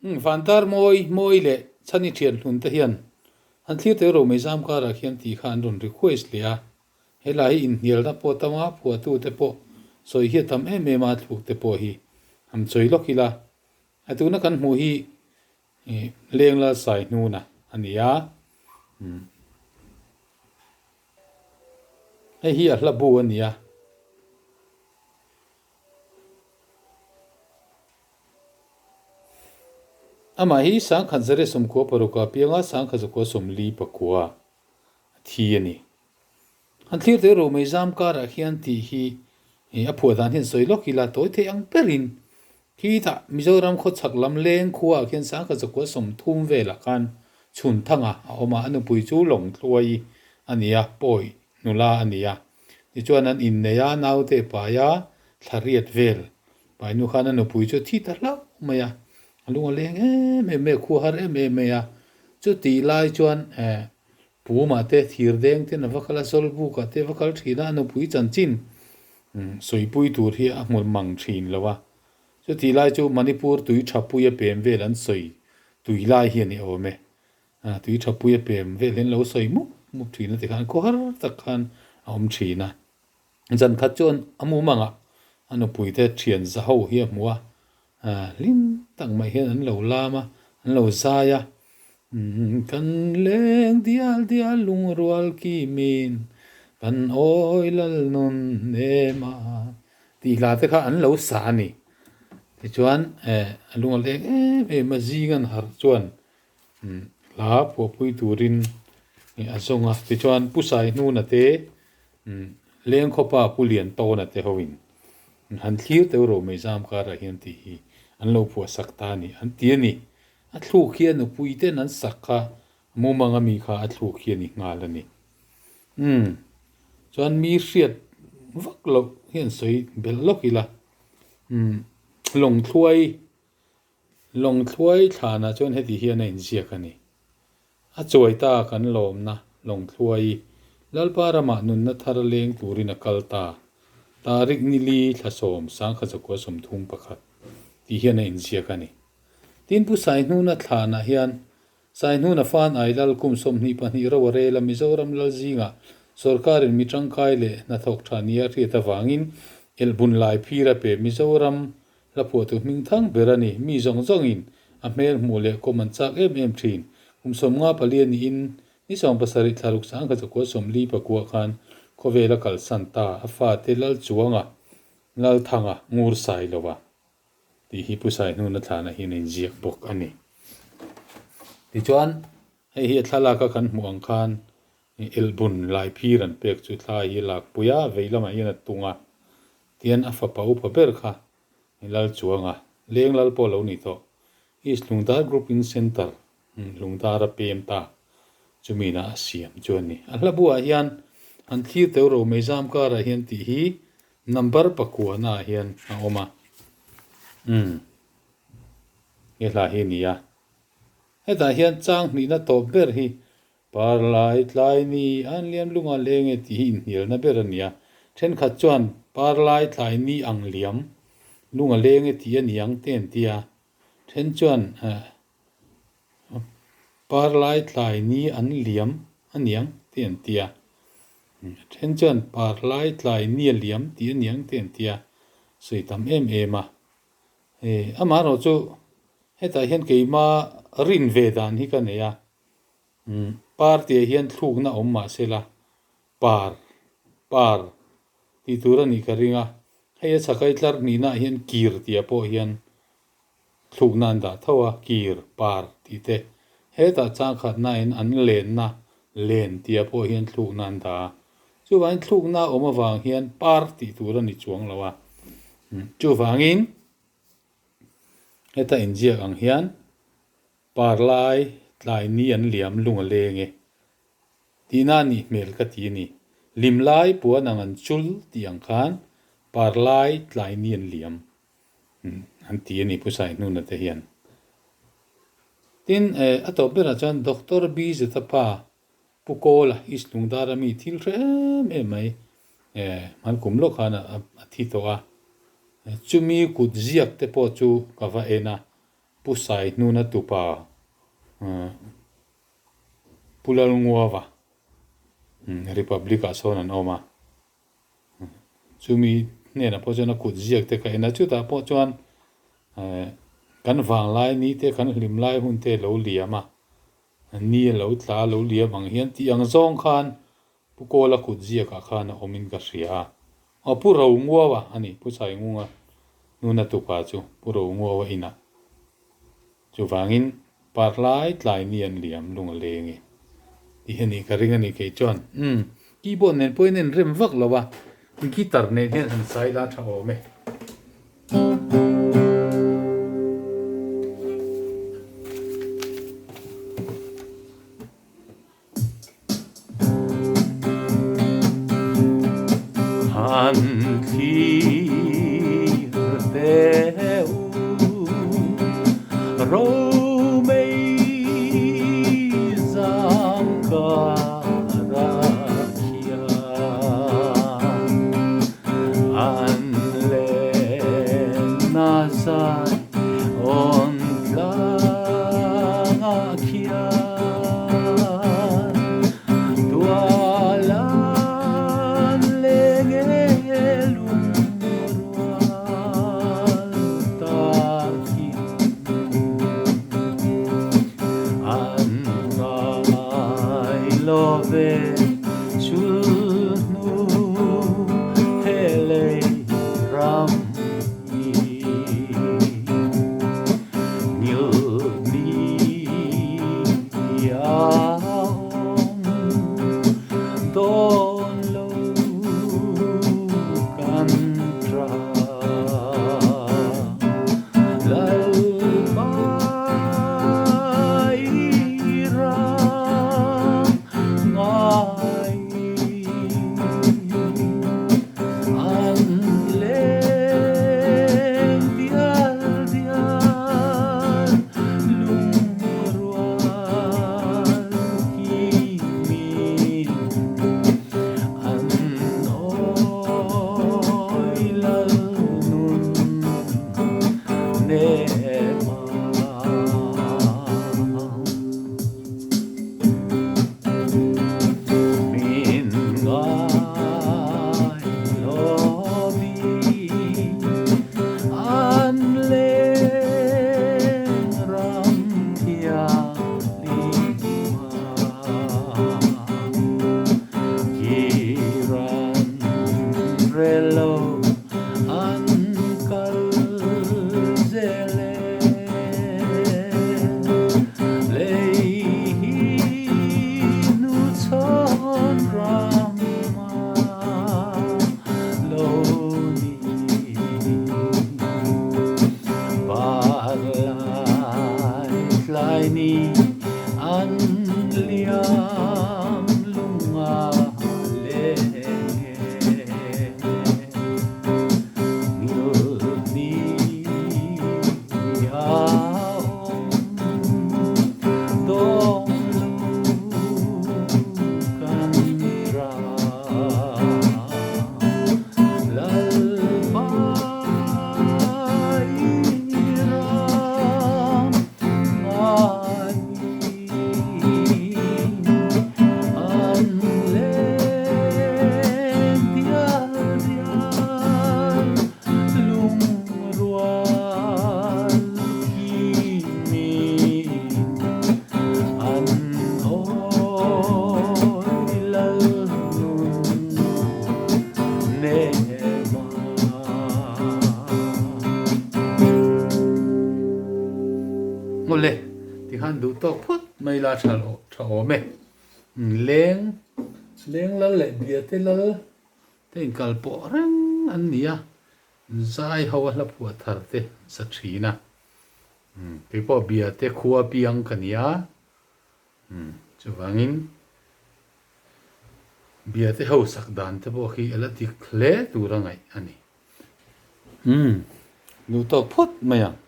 Vantar mawi mawi leh chhani thian hlun te hian an thlir tel ro mai zam karah khian tih kha an rawn request leh a. Helai hi inhnialna pawh tam a, phuahtute pawh sawi hi a tam em em a, thluk te pawh hi han sawi lawk ila. A tuna kan hmuh hi Lenglal sai hnuna a ni a. Hei hi a hla bu a ni a. Amah hi sangkhat zare sawmkhua parukah pianga sangkhat zakua sawmli pakua a thi a ni. An thlir teh ro mai zam karah hian tih hi a phuah dan hian sawi lawk ila tawi thei ang berin khitah Mizoram khawchhak lam leng khuaah khian sangkhat zakua 30 velah khan chhun thanga a awm a, a nupui chu Lawngthluai a ni a, pawi nula a ni a. Tichuan an innei a, naute pai a, thla riat vel pai nu khan a nupui chu a thi ta hlauh mai a, a lung a leng em em mai a, khua har em em mai a. Chutih lai chuan Pumah te, thir deng ten a va kal a, Zawlbukah te a va kal thin a, a nupui chanchin sawipui tur hi a hmu mang thin lo a. Chutih lai chu Manipur tui tha pui a pem vel an sawi tui lai hi a ni awm e. Tui tha pui a pem vel hi an lo sawi mup mup thin a tikhan khawhar tak khan a awm thin a. Zan khat chuan a mumang ah a nupui te thian za ho hi a hmu a, hlim tak mai hian an lo lam a, an lo zai a, Kan leng dial dial lungrual kimin kan awi lal nun em a tih hla te kha an lo sa a ni. Tichuan a lung a leng em em a, zing an harh chuan hla phuahpui turin a zawng a, tichuan Pu Saihnuna te Lengkhawpa Pu Liantawna te hoin han thlir teuh ro mai zam karah hian tih hi an lo phuah sak ta a ni an ti a ni. A thluk hi a nupui ten an sak kha mumang ami kha a thluk hi a ni nghal a ni. Umm chuan mi hriat vak loh hian sawi belh lawk ila umm Lawngthluai Lawngthluai thlanah chuan heti hian a inziak a ni. A chuai ta kan lawmna Lawngthluai Lalpa ramah nunna thar leng turin a kal ta. Tarik nili thla sawm sangkhat zakua 31 tih hian a inziak a ni. Tin Pu Saihnuna thlanah hian Saihnuna fan ai lal kum 22 ro a rel a Mizoram lal zingah sorkarin mi tangkai leh hnathawk tha nia hriat avangin elhbun lai phir a pe Mizoram Hla phuahtu hming thang ber a ni. Mi zawng zawngin a hmel hmuh leh kawm an chak em em thin. Kum 54 niin ni 70 thla ruk 10,000 40 pakua khan khawvel a kalsan ta. A fate Lalchuanga, Lalthanga, Ngursailova tih hi Pu Saihnuna thlana hian a inziak bawk a ni. Tichuan, hei hi a thlalaka kan hmuh ang khan elhbun lai phir an pek chu thla hi a lakpui a, vei lamah hian a tung a. Tian a fapa upa ber kha Lal Chuanga, leng lal pawh lo ni tawh, East Lungdar Group in Centre Lungdar a pem ta chumi na a siam chu a ni. A hla buah hian an thlir teuh ro mai zam karah hian tih hi number pakua naah hian a awm a. Umm he hla hi a ni a. Hetah hian chang hnihna tawp ber hi Par lai tlai ni an liam lunga leng e tih hi inhnialna ber a ni a. Thenkhat chuan par lai tlai ni ang liam lunga leng e tih a ni ang te an ti a. Then chuan par lai tlai ni an liam a ni ang te an ti a. Then chuan par lai tlai ni a liam tih a ni ang te an ti a. Sawi tam em em a. Amaherawh chu hetah hian keima rin ve dan hi ka nei a. Par tih ah hian thlukna awm mah se la, par, par tih tur a nih ka ring a, hei a chhakai tlar hnihna ah hian kir tih ah pawh hian thlukna an dah tho a, kir, par tih te. Hetah changkhatna in an lenna, len tih ah pawh hian thlukna an dah a, chuvangin thlukna a awm avang hian par tih tur a ni chuang lo a, chuvangin heta inziak ang hian Par lai tlai ni an liam lung a leng e. Tihna a nih hmel ka ti a ni. Lim lai puan ang an chul tih ang khan par lai tlai ni an liam an ti a ni Pu Saihnuna te hian. Tin, a tawp berah chuan Doctor Bizeta pa Pu Kawla East Lungdara mi thil hre em em mai hman kum lawk khan a thi tawh a. Chumi kut ziak te pawh chu ka va en a. Pu Saihnuna tupa Pu Lalnguava Republic ah sawn an awm a. Chumi hnenah pawh chuan a kut ziak te ka en a, chutah pawh chuan kan vanglai ni te, kan hlim lai hun te lo liam a, ni a lo tla a lo liam ang hian tih ang zawng khan Pu Kawla kut ziakah khan a awmin ka hria a. Aw Pu Ronguaua a ni, Pu Saingunga nuna tupa chu Pu Ronguaua inah. Chuvangin par lai tlai ni an liam lung a leng e tih hi a nih ka ring a ni kei chuan. Umm, keyboard nen pawhin a inrem vak lo a, guitar nen hian han sai la tha awm e. Han thlir teh u Romei zam karah khian an lenna zai awn tlangah khian. Tualan leng e lungrual takin an ngai lo ve chulhnu he lei ram hi. An leng dial dial lungrual kimin an awi lal nun nema. Min ngai lovi an leng ram thianghlim ah kiran relo an kal zel e. Lei hi nu chhawn ram a lo ni. Par lai tlai ni an liam lunga leng e. An leng dial dial lungrual kimin an awi lal nun nema. Ngawle, tikhan duh tawk phawt mai la tha tha awm e. Leng, leng lal leh biate lal te inkal pawh reng an ni a, zai ho a hla phuah thar te an sa thin a. Kei pawh biate khua piang ka ni a, chuvangin biate ho sak dan te pawh khi a la dik hle tur a ngaih a ni. Duh tawk phawt mai ang.